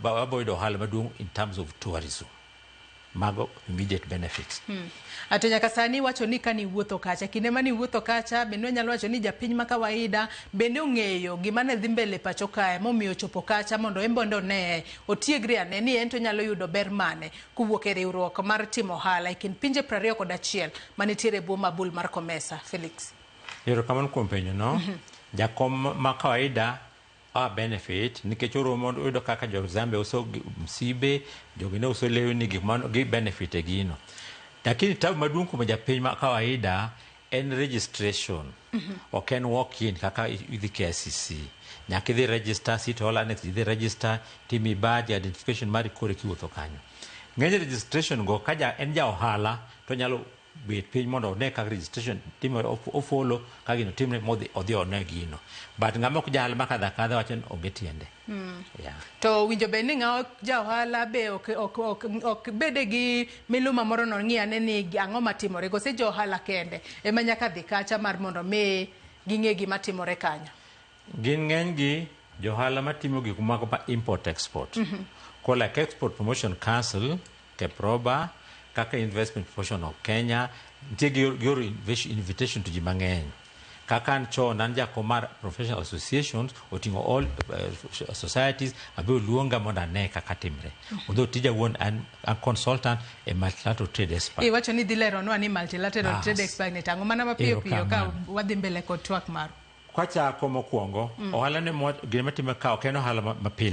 Wabo yudo ohala maduong' in terms of tourism. Mago immediate benefits. To nyaka sani iwacho ni kane iwuotho kacha, kinde mane iwuotho kacha bende wanyalo wacho ni japiny ma kawaida bende ong'eyo gima ne dhi mbele pacho kae momiyo ochopo kacha mondo en bende one otiegre ane ni en to onyalo yudo ber mane kowuok e riwruok mar timo ohala e kind pinje 21 manitiere e bwo mabul mar COMESA. Felix. Erokamano kuom penjo no. Jakom ma kawaida a benefit nikech oromo oyudo kaka jo Zambia uso msibe, jogi ne uso lewni, gik mano gi benefit e gino. Lakini tabu maduong' kuom japiny ma kawaida en registration. Ok en walk in kaka idhi KICC. Nyaka idhi register, City Hall Annex idhi register, timi badge, identification mari koro kiwuotho kanyo. Ng'eny registration go ka ja, en ja ohala to nyalo bet piny mondo one kaka registration timore, ofollow kaka gino timre modhi odhi one gino. But ng'ama ok jal ma kadho akadha wacho ni onge tiende. Yeah. To winjo bed ni ng'awa ja ohala be ok bede gi miluma moro no ng'i ane ni ang'o matimore kose jo ohala kende ema nyaka dhi kacha mar mondo mi ging'e gima timore kanyo. Gin ng'eny gi johala matimo gik moko ma import export. Ko like Export Promotion Council, KEPROBA, kaka Investment Promotion of Kenya, nitie gioro invitation to ji mang'eny. Kaka an chon an jakom mar professional associations oting'o all societies abe oluonga mondo ane kaka timre. Although tija wuon an a consultant e multilateral trade expert. Iwacho ni dhi leronwa ni multilateral trade expert ni tang'o mana mapiyo piyo ka wadhi mbele kod twak marwa. Kwachako mokwongo, ohala ne gima timre ka ok en ohala mapile.